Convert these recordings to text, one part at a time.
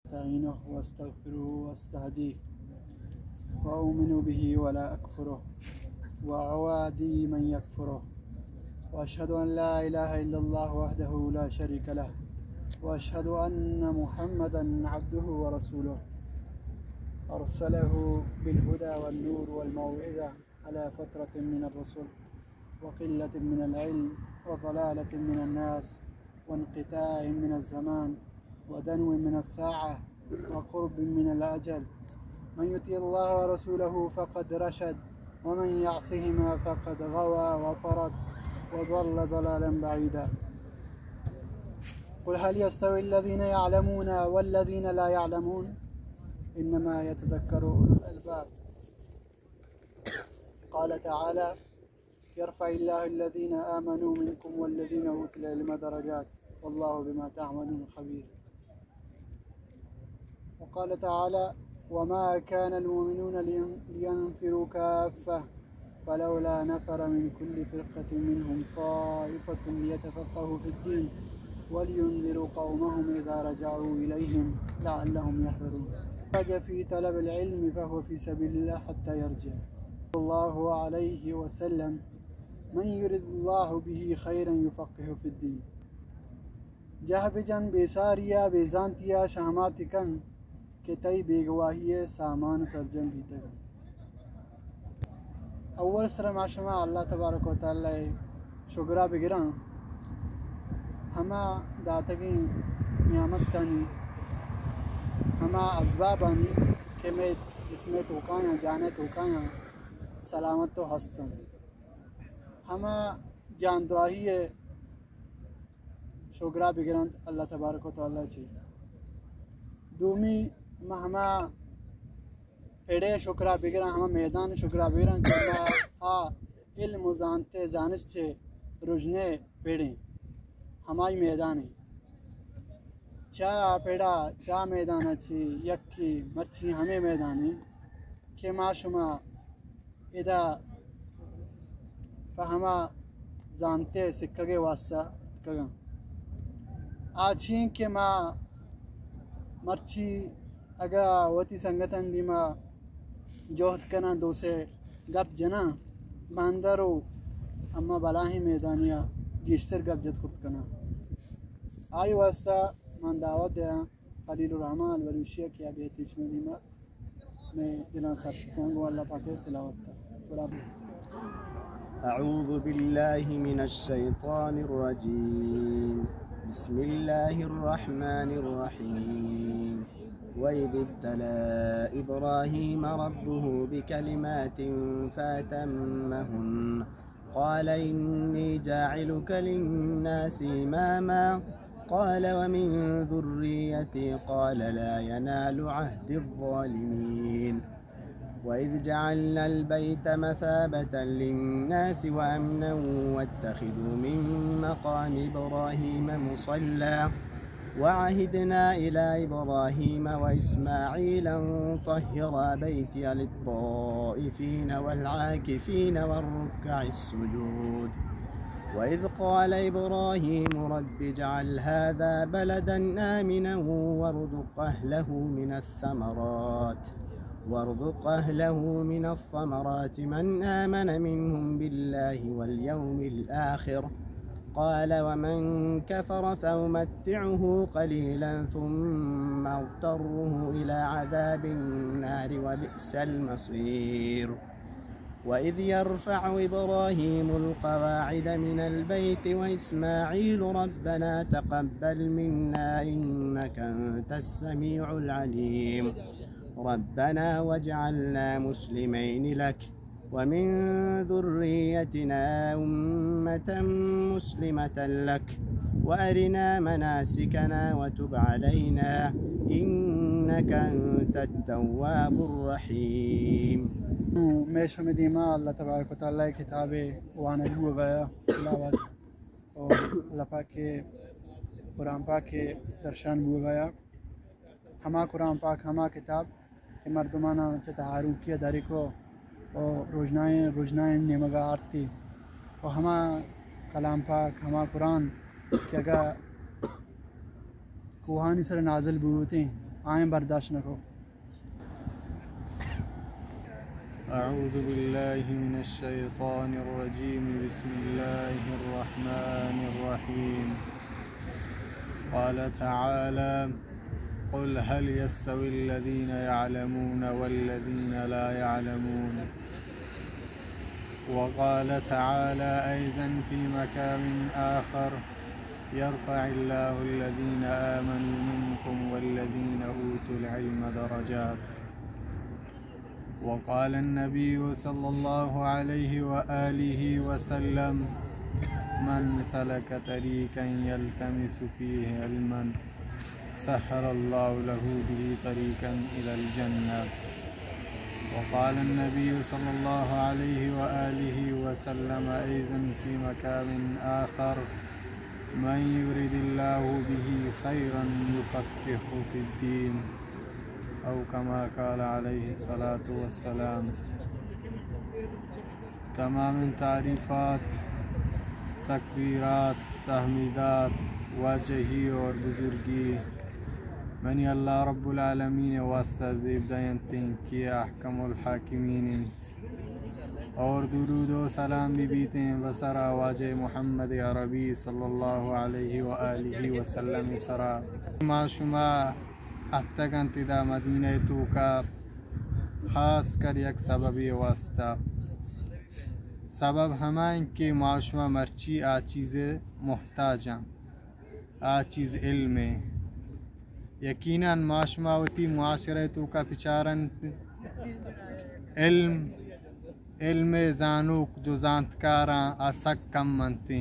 أستعينه وأستغفره وأستهديه وأؤمن به ولا أكفره وأعادي من يكفره، وأشهد أن لا إله إلا الله وحده لا شريك له، وأشهد أن محمدا عبده ورسوله، أرسله بالهدى والنور والموعظة على فترة من الرسل، وقلة من العلم، وضلالة من الناس، وانقطاع من الزمان، ودنو من الساعة، وقرب من الأجل. من يطع الله ورسوله فقد رشد، ومن يعصهما فقد غوى وفرط، وضل ضلالا بعيدا. قل هل يستوي الذين يعلمون والذين لا يعلمون، إنما يتذكر أولو الألباب. قال تعالى: يرفع الله الذين آمنوا منكم والذين أوتوا العلم درجات، والله بما تعملون خبير. وقال تعالى: وما كان المؤمنون لين-، لينفروا كافة، فلولا نفر من كل فرقة منهم طائفة ليتفقهوا في الدين ولينذروا قومهم إذا رجعوا إليهم لعلهم يحذرون. خرج في طلب العلم فهو في سبيل الله حتى يرجع. صلى الله عليه وسلم: من يرد الله به خيرا يفقهه في الدين. جاہ بجن بے ساری ءَ، بے زانتی ءَ، شہماتی کن کہ تئی بیگواہی ءِ سامان سرجم بیتگ اَنت۔ اول سر ما شما اللہ تبارک و تعالی ءِ شگرا بگراں، ہما داتگیں نعمتانی، ہما اسبابانی کہ مئے جسم ءِ توکایاں، جان ءِ توکایاں سلامت و ہست اَنت۔ ہما جاندراہی ءِ شگرا بگرنت اللہ تبارک و تعالی چی۔ دومی، ما ہما پڑے شگرا بگراں، ہما میدان شگرا بگراں کہ ما آ علم و زانتے، زانست ءِ رژنے پڑیں، ہمائی میدان ایں۔ چا پڑا، چا میدان ءَ چی یکی مرچی ہمے میدان ایں کہ ما شما ادا پہ ہما زانتے سکگ ءِ واسطہ اتکگاں۔ آ چی ایں کہ ما مرچی اگاں وتی سنگتانی دیما جہد کناں، دو سے گپ جناں، بہندر و ہما بلاہیں میدانی ءَ گیشتر گپ جت کرت کناں۔ آئی واسطہ من دعوت دیاں خلیل الرحمن البلوچی ءَ کہ آ بیت شمئے دیما۔ مئے دلاں سر کن، گوں اللہ پاک ءِ تلاوت ءَ۔ برابر۔ أعوذ بالله من الشيطان الرجيم. بسم الله الرحمن الرحيم. وإذ ابتلى إبراهيم ربه بكلمات فأتمهن. قال إني جاعلك للناس إماما. قال ومن ذريتي. قال لا ينال عهدي الظالمين. وإذ جعلنا البيت مثابة للناس وأمنا واتخذوا من مقام إبراهيم مصلى. وعهدنا إلى إبراهيم وإسماعيل أن طهرا بيتي للطائفين والعاكفين والركع السجود. وإذ قال إبراهيم رب اجعل هذا بلدا آمنا وارزق أهله من الثمرات، وارزق أهله من الثمرات من آمن منهم بالله واليوم الآخر. قال ومن كفر فأمتعه قليلا ثم أضطره إلى عذاب النار وبئس المصير. وإذ يرفع إبراهيم القواعد من البيت وإسماعيل ربنا تقبل منا إنك أنت السميع العليم. ربنا واجعلنا مسلمين لك ومن ذريتنا أمة مسلمة لك وأرنا مناسكنا وتب علينا إنك أنت التواب الرحيم. مئے شمئے دیما اللہ تبارک و تعالی کتاب وانگ بوگا، تلاوت، اور اللہ پاک کے قرآن پاک کے درشان بوگا۔ ہما قرآن پاک، ہما کتاب کہ مردماناں چہ تہاروکی ءَ دریکو و روژنائیں، روژنائیں نیمگ ءَ آرتی و ہما کلام پاک، ہما قرآن کہ اگاں کوہانی سر ءَ نازل بوتیں، آئیں برداشت نہ کو۔ أعوذ بالله من الشيطان الرجيم. بسم الله الرحمن الرحيم. قال تعالى: قل هل يستوي الذين يعلمون والذين لا يعلمون؟ وقال تعالى أيضا في مكان آخر: يرفع الله الذين آمنوا منكم والذين أوتوا العلم درجات. وقال النبي صلى الله عليه وآله وسلم: من سلك طريقا يلتمس فيه علما سهل الله له به طريقا إلى الجنة. وقال النبي صلى الله عليه وآله وسلم أيضا في مقام آخر: من يرد الله به خيرا يفقهه في الدين، أو كما قال عليه الصلاة والسلام. تمام تعریفات، تکبیرات، تحمیدات، واجہی اور بزرگی منی اللہ رب العالمین ءِ واسطہ زیب دینت انت کہ احکم الحاکمین انت۔ اور درود و سلام بہ بیت انت بسرا واجہ محمد عربی صلی اللہ علیہ و آلہ وسلم سرا۔ ما شما اتکگ انت ادا مدینہ ءِ توکا خاص کر یک سببے واسطہ۔ سبب ہما انت کہ ما شما مرچی آ چیز ءِ محتاج آں، آ چیز علم ءِ۔ یقیناً ما شما وتی معاشرہ ءِ توکا بچار انت، علم، علم ءِ زانوک جو زانتکار آں آ سک کم انت،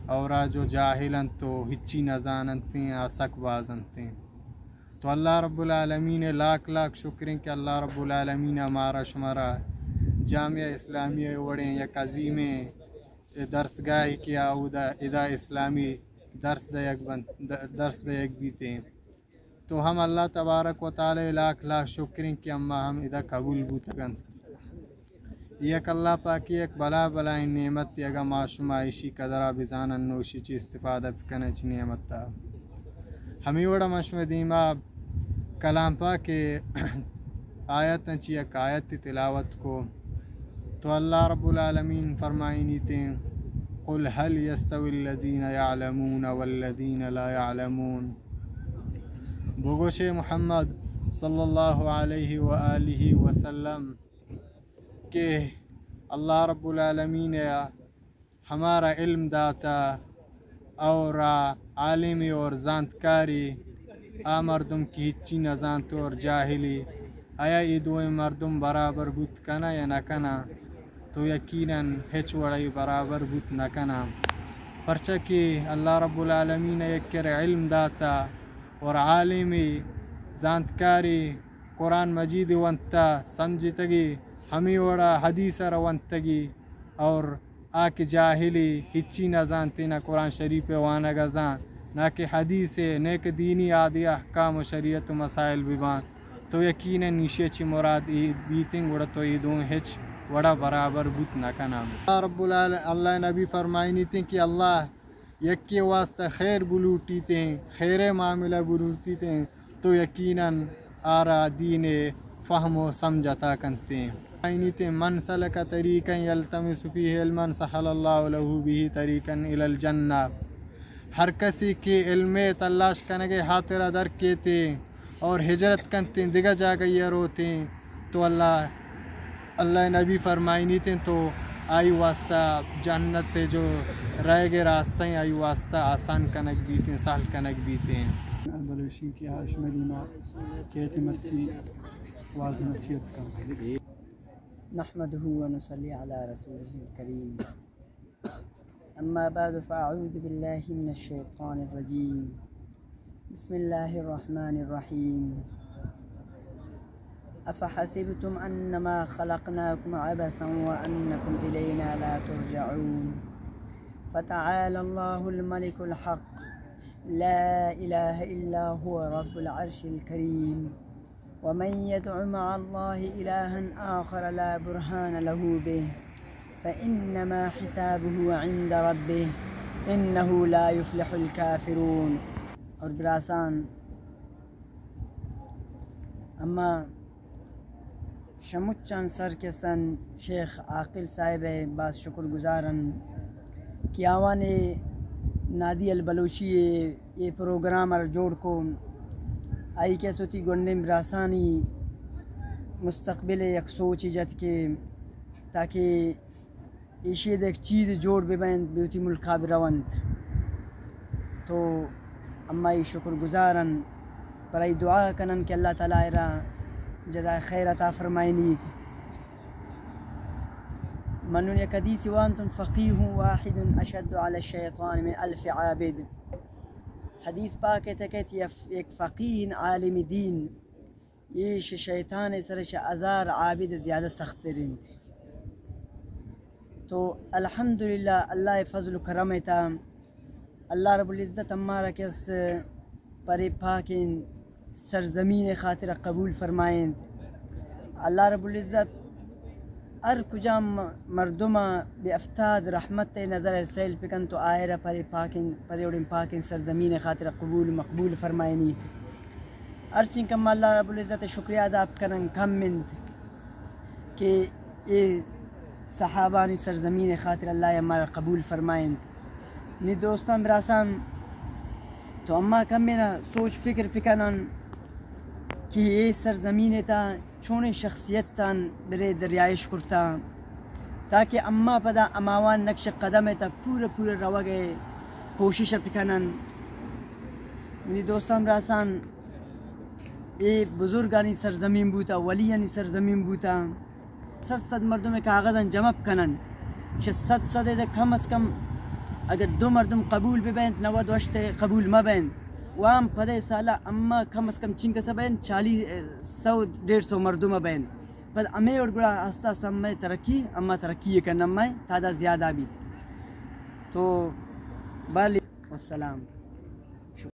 اور آ جو جاہل انت و ہچی نہ زان انت آ سک باز انت۔ تو اللہ رب العالمین ءِ لاکھ لاکھ شکر انت کہ اللہ رب العالمین ءَ مارا شمارا جامعہ اسلامیہ ءِ وڑیں یک عظیمیں درسگاہے کہ آ اودا ادا اسلامی درس دئیگ بنت، د-، درس دئیگ بیت انت۔ تو ہم اللہ تبارک و تعالی ءِ لاکھ لاکھ شکر انت کہ اما ہم ادا قبول بوتگ انت۔ یک اللہ پاک ءِ یک بلا بلائیں نعمتے، اگاں ما شما ایشی قدر ءَ بزانن نو ایشی چہ استفادہ بکنن چہ نعمت ءَ۔ ہمے وڑ ءَ من شمئے دیما کلام پاک ءِ آیتاں چہ یک آیتے تلاوت کو۔ تو اللہ رب العالمین فرمائینیت انت: قل هل يستوي الذين يعلمون والذين لا يعلمون؟ بگوش اے محمد صلی اللہ علیہ و آلہ وسلم کہ اللہ رب العالمین ءَ ہمارا علم داتا اور آ عالمے اور زانتکارے، آ مردم کہ ہچی نہ زانت اور جاہلے، آیا اے دوئیں مردم برابر بوت کناں یا نہ کناں؟ تو یقیناً ہچ وڑا اے برابر بوت نہ کناں، پرچا کہ اللہ رب العالمین ءَ یک کرے علم داتا اور عالمے، زانتکارے، قرآن مجید ونتا، سمجھتگے، ہمے وڑا حدیث ءَ را ونتگے، اور آ کہ جاہلے، ہچی نہ زانتے، نہ قرآن شریف ءِ وانگ ءَ زان، نہ کہ حدیث ءِ، نہ کہ دینی عادی احکام و شریعت و مسائل ببان، تو یقیناً ایشی ءَ چہ مراد اے بیتیں، گڑا تو اے دوئیں ہچ وڑا برابر بوت نہ کناں۔ اللہ رب العال-، اللہ ءِ نبی فرمائینیتیں کہ اللہ یکے واسطہ خیر بلوٹیتیں، خیر ءِ معاملہ بلوٹیتیں، تو یقیناً آرا دین ءِ فہم و سمجھ عطا کنتیں۔ آئینیتیں: من سلک طریقا یلتمس فیہ علما سہل اللہ لہ بہ طریقا الی الجنہ۔ ہر کسے کہ علم ءِ تلاش کنگ ءِ ہاترا در کیتے اور ہجرت کنتیں، دگہ جاگہ ءَ روتیں، تو اللہ، اللہ ءِ نبی فرمائینیتیں تو آئی واسطہ جنت ءِ جو رہگ ءِ راستہ ایں، آئی واسطہ آسان کنگ بیتیں، سہل کنگ بیتیں۔ بلوشی کہ آ شمئے دیما کیت مرچی واز نصیحت کن۔ نحمده ونصلي على رسوله الكريم. أما بعد، فأعوذ بالله من الشيطان الرجيم. بسم الله الرحمن الرحيم. أفحسبتم أنما خلقناكم عبثا وأنكم إلينا لا ترجعون. فتعالى الله الملك الحق، لا إله إلا هو رب العرش الكريم. ومن يدع مع الله إلها آخر لا برهان له به فإنما حسابه عند ربه إنه لا يفلح الكافرون. اور براسان، اما شمچان سر کسن شیخ عاقل صاحب ءِ باز شکر گزارن کہ آوان نادی البلوچی ءِ اے پروگرام ءَ جوڑ کو۔ آئی کہ سوتی گونڈیں براسانی مستقبل ءِ یک سوچے جت کہ تاکہ ایشی ءَ یک چیز جوڑ بہ بنت، بہ وتی ملک ءَ بہ رونت۔ تو اما ای شکر گزارن، پر ای دعا کنن کہ اللہ تعالی ءَ را جزائے خیر عطا فرمائینیت۔ من نون یک حدیث وانتم، فقیہ واحد اشد علی الشیطان من الف عابد۔ حدیث پاک ءَ تکت یک فقیہ عالم دین ایش شیطان ءِ سر ءَ چہ ہزار عابد زیادہ سخت تر انت۔ تو الحمدللہ اللہ ءِ فضل و کرم ءِ تہا اللہ رب العزت امارا کس پرے پاکیں سرزمین ءِ خاطر قبول فرمائینت۔ اللہ رب العزت ہر کجام مردم ءَ بہ افتاد رحمت ءِ نظر ءَ سیل بکن تو آئرا پرے پاکیں، پرے وڑیں پاکیں سرزمین ءِ خاطر قبول مقبول فرمائینیت۔ ہرچین کم اللہ رب العزت ءِ شکریہ ادا بکنن کم انت کہ اے صحابانی سرزمین ءِ خاطر اللہ ءَ مارا قبول فرمائینت۔ نی دوستان براسان تو اما کمے نا سوچ فکر بکنن کہ اے سرزمین ءِ تہا چونیں شخصیتان برے در رہائش کرتا تاکہ اما پدا اماوان نقش قدم ءِ تہا پورا پورا روگ ءِ کوشش ءَ بکنن۔ منی دوستان براسان، اے بزرگانی سرزمین بوتا، ولیانی سرزمین بوتا۔ صد صد مردم کاغذاں جمع کنن، چہ صد صد ءَ کم از کم اگر دو مردم قبول بہ بینت، نود و ہشت قبول مہ بینت، و ہم پدے سالا اما کم از کم چنکسا بینت، چالیس، سو، ڈیڑھ سو مردم بینت۔ پد ہمے وڑ گڑا آستہ آستہ مئے ترقی، اما ترقی کنن، مئے تعداد زیادہ بیت۔ تو بلی، والسلام۔